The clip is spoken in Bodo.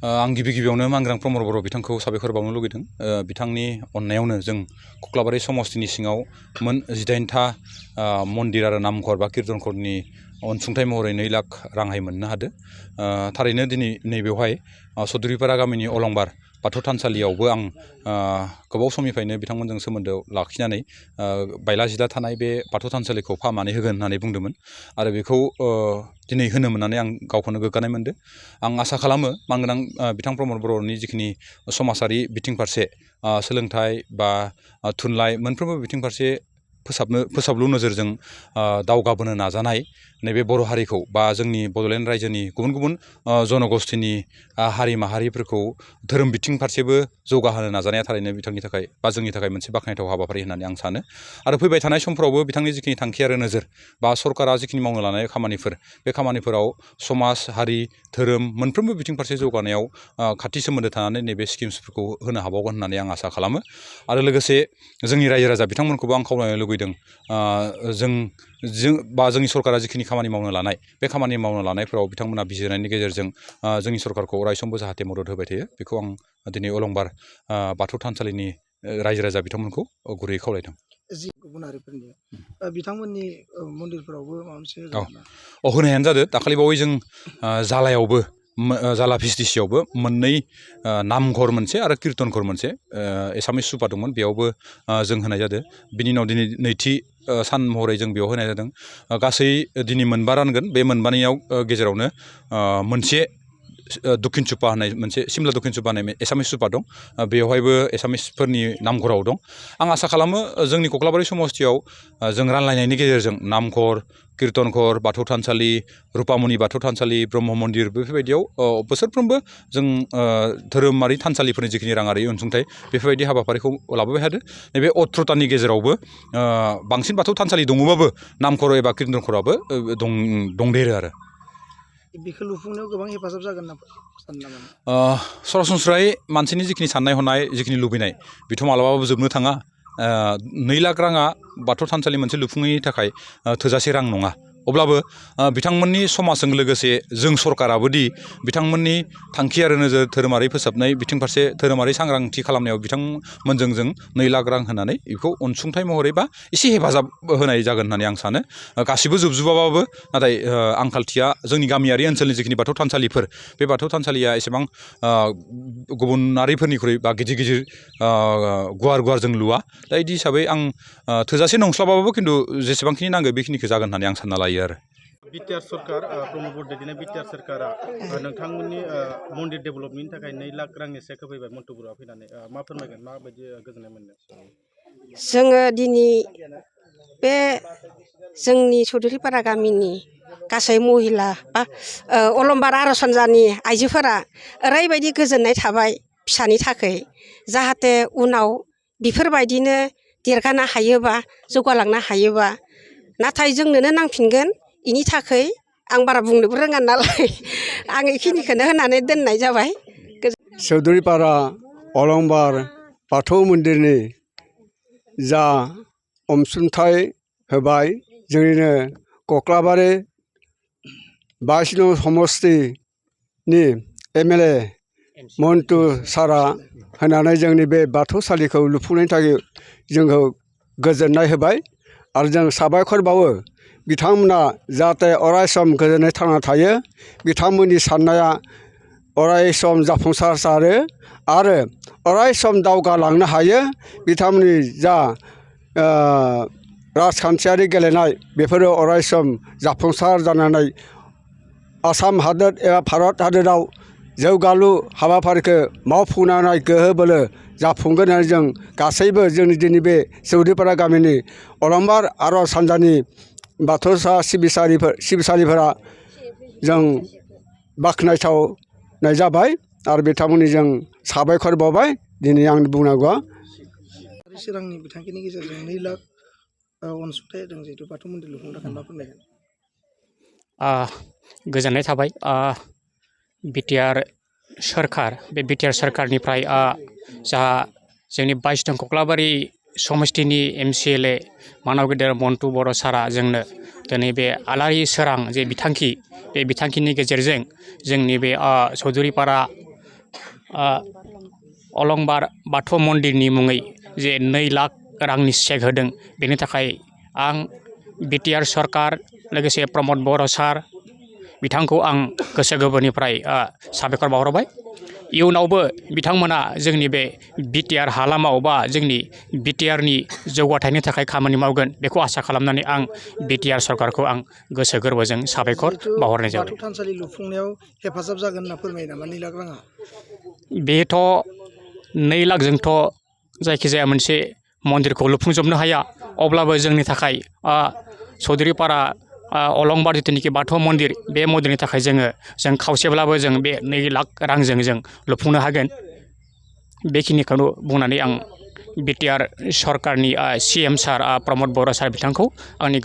आं गिबियावनो मांग्रां प्रमद बर' बिथांखौ साबायखर बावनो लुगैदों। बिथांनि अननायावनो जों कक्लाबारि समस्तिनि सिङाव मोन 18था मन्दिर आरो नामघर बा कीर्तनघरनि अनसुंथाइ महरै 2 लाख रांहाय मोननो हादों। थारैनो दिनै नैबेवहाय चौधुरीपारा गामिनि अलंबार बाथौ थानसालियावबो आं गोबाव समनिफ्रायनो बिथांमोनजों सोमोन्दो लाखिनानै बायला जिला थानाय बे बाथौ थानसालिखौ फाहामनानै होगोन होननानै बुंदोंमोन आरो बेखौ दिनै होनो मोननानै आं गावखौनो गोग्गानाय मोनदों। आं आसा खालामो मानगोनां बिथां प्रमद बर'नि जिखिनि समाजारि बिथिं फारसे सोलोंथाइ बा थुनलाइ मोनफ्रोमबो बिथिं फारसे फोसाबलु नोजोरजों दावगाबोनो नाजानाय नैबे बर' हारिखौ बा जोंनि बड'लेण्ड रायजोनि गुबुन गुबुन जनगोष्ठीनि हारि माहारिफोरखौ धोरोम बिथिं फारसेबो जौगाहोनो नाजानाया थारैनो बिथांनि थाखाय बा जोंनि थाखाय मोनसे बाख्नायथाव हाबाफारि होननानै आं सानो। आरो फैबाय थानाय समफ्रावबो बिथांनि जिखिनि थांखि आरो नोजोर बा सरकारा जिखिनि मावनो लानाय खामानिफोर बे खामानिफोराव समाज हारि धोरोम मोनफ्रोमबो बिथिं फारसे जौगानायाव खाथि सोमोन्दो थानानै नैबे स्किम्सफोरखौ होनो हाबावगोन होननानै आं आसा खालामो। आरो लोगोसे जोंनि रायजो राजा बिथांमोनखौबो आं खावलायनो लुगैदों जोंनि सरकारा जिखिनि खामानि मावनो लानाय बे खामानि मावनो लानायफोराव बिथांमोना बिजिरनायनि गेजेरजों जोंनि सरकारखौ अरायसमबो जाहाथे मदद होबाय थायो बेखौ आं दिनै अलंबार बाथौ थानसालिनि रायजो राजा बिथांमोनखौ गुरैयै खावलायदों। गुबुन हारिफोरनि बिथांमोननि मन्दिरफोरावबो माबा मोनसे होनायानो जादों। दाखालि बावै जों जालायावबो जाला भिसडिसियावबो 2 नामघर मोनसे आरो कीर्तनघर मोनसे एसामिस सुपा दंमोन बेयावबो जों होनाय जादों। बिनि उनाव दिनै 2थि सान महरै जों बेयाव होनाय जादों। गासै दिनै 4 रानगोन बे 4नियाव गेजेरावनो मोनसे दक्षिण सुपा होननाय मोनसे सिमला दक्षिण सुपा होननाय एसामिस सुपा दं। बेवहायबो एसामिसफोरनि नामघराव दं। आं आसा खालामो जोंनि कक्लाबारि समस्तियाव जों रानलायनायनि गेजेरजों नामघर कीर्तनघर बाथौ थानसालि रुपामनि बाथौ थानसालि ब्रह्म मन्दिर बेफोरबायदियाव बोसोरफ्रोमबो जों धोरोमारि थानसालिफोरनि जिखिनि राङारि अनसुंथाइ बेफोरबायदि हाबाफारिखौ लाबोबाय थादों। नैबे 18थानि गेजेरावबो बांसिन बाथौ थानसालि दङबाबो नामघर एबा कीर्तनघराबो दंदेरो आरो बेखौ लुफुंनायाव गोबां हेफाजाब जागोन नामा? सरासनस्रायै मानसिनि जिखिनि साननाय हनाय जिखिनि लुबैनाय बेथ' मालाबाबो जोबनो थाङा। 2 लाख राङा बाथौ थानसालि मोनसे लुफुंनायनि थाखाय थोजासे रां नङा। अब्लाबो बिथांमोननि समाजजों लोगोसे जों सरकाराबो दि बिथांमोननि थांखि आरो नोजोर धोरोमारि फोसाबनाय बिथिं फारसे धोरोमारि सांग्रांथि खालामनायाव बिथांमोनजों जों 2 लाख रां होनानै बेखौ अनसुंथाइ महरै बा एसे हेफाजाब होनाय जागोन होननानै आं सानो। गासिबो जोबजोबाबाबो नाथाय आंखालथिया जोंनि गामियारि ओनसोलनि जिखिनि बाथौ थानसालिफोर बे बाथौ थानसालिया एसेबां गुबुनारिफोरनिख्रुइ बा गिदिर गुवार जों लुवा। दा बिदि हिसाबै आं थोजासे नंस्लाबाबो खिन्थु जेसेबांखिनि नांगौ बेखिनिखौ जागोन होननानै आं सानना लायो आरो। बिटिआर सरकार प्रमद बर दैदेननाय बिटिआर सरकारा नोंथांमोननि मन्दिर डेभेलपमेन्टनि थाखाय 2 लाख रांनि चेक होफैबाय मन्टु बर'आ फैनानै मा फोरमायगोन माबायदि गोजोननाय मोनदों? जोङो दिनै बे जोंनि चौधुरीपारा गामिनि गासै महिला बा अलंबार आर'ज हान्जानि आइजोफोरा ओरैबायदि गोजोननाय थाबाय फिसानि थाखाय जाहाथे उनाव बेफोरबायदिनो देरगानो हायोबा जौगालांनो हायोबा नाथाय जोंनोनो नांफिनगोन बेनि थाखाय आं बारा बुंनोबो रोङा नालाय आं बेखिनिखौनो होनानै दोननाय जाबाय। चौधुरीपारा अलंबार बाथौ मन्दिरनि जा अनसुंथाइ होबाय जोंनिनो कक्लाबारि 22 नं समस्तिनि MLA मन्टु सारा होनानै जोंनि बे बाथौसालिखौ लुफुंनायनि थाखाय जोंखौ गोजोननाय होबाय आरो जों साबायखर बावो बिथांमोना जाहाथे अरायसम गोजोनै थांना थायो बिथांमोननि साननाया अरायसम जाफुंसारो आरो अरायसम दावगालांनो हायो। बिथांमोननि जा राजखान्थियारि गेलेनाय बेफोरो अरायसम जाफुंसार जानानै आसाम हादोर एबा भारत हादोराव जौगालु हाबाफारिखौ मावफुंनानै गोहो बोलो जाफुंगोन होननानै जों गासैबो जोंनि दिनै बे चौधुरीपारा गामिनि अलंबार आर'ज हान्जानि बाथौसा सिबिसालिफोरा जों बाख्नायथावनाय जाबाय आरो बिथांमोननि जों साबायखर बावबाय। दिनै आंनि बुंनांगौआ सोरांनि बिथांखिनि गेजेरजों 2 लाख अनसुंथाइ होदों जिहेतु बाथौ मन्दिर लुफुंनो थाखाय मा फोरमायगोन? गोजोननाय थाबाय बिटिआर सरकार बे बिटिआर सरकारनिफ्राय जा जोंनि 22 नं कक्लाबारि समस्तिनि MCLA मानाव गेदेर मन्टु बर' सारा जोंनो दिनै बे आलारि सोरां जे बिथांखि बे बिथांखिनि गेजेरजों जोंनि बे चौधुरीपारा अलंबार बाथौ मन्दिरनि मुङै जे 2 लाख रांनि चेक होदों बेनि थाखाय आं बिटिआर सरकार लोगोसे प्रमद बर' सार बिथांखौ आं गोसो गोरबोनिफ्राय साबायखर बावहरबाय। इयुनावबो बिथांमोना जोंनि बे बिटिआर हालामाव बा जोंनि बिटिआरनि जौगाथायनि थाखाय खामानि मावगोन बेखौ आसा खालामनानै आं बिटिआर सरकारखौ आं गोसो गोरबोजों साबायखर बावहरनाय जाबाय। बाथौ थानसालि लुफुंनायाव हेफाजाब जागोन होनना फोरमायो नामा 2 लाख राङा? बेथ' 2 लाखजोंथ' जायखिजाया मोनसे मन्दिरखौ लुफुंजोबनो हाया। अब्लाबो जोंनि थाखाय चौधुरीपारा अलंबार जिथुनिखि बाथौ मन्दिर बे मन्दिरनि थाखाय जों खावसेब्लाबो जों बे 2 लाख रांजों जों लुफुंनो हागोन। बेखिनिखौनो बुंनानै आं बिटिआर सरकारनि CM सार प्रमद बर' सार बिथांखौ आंनि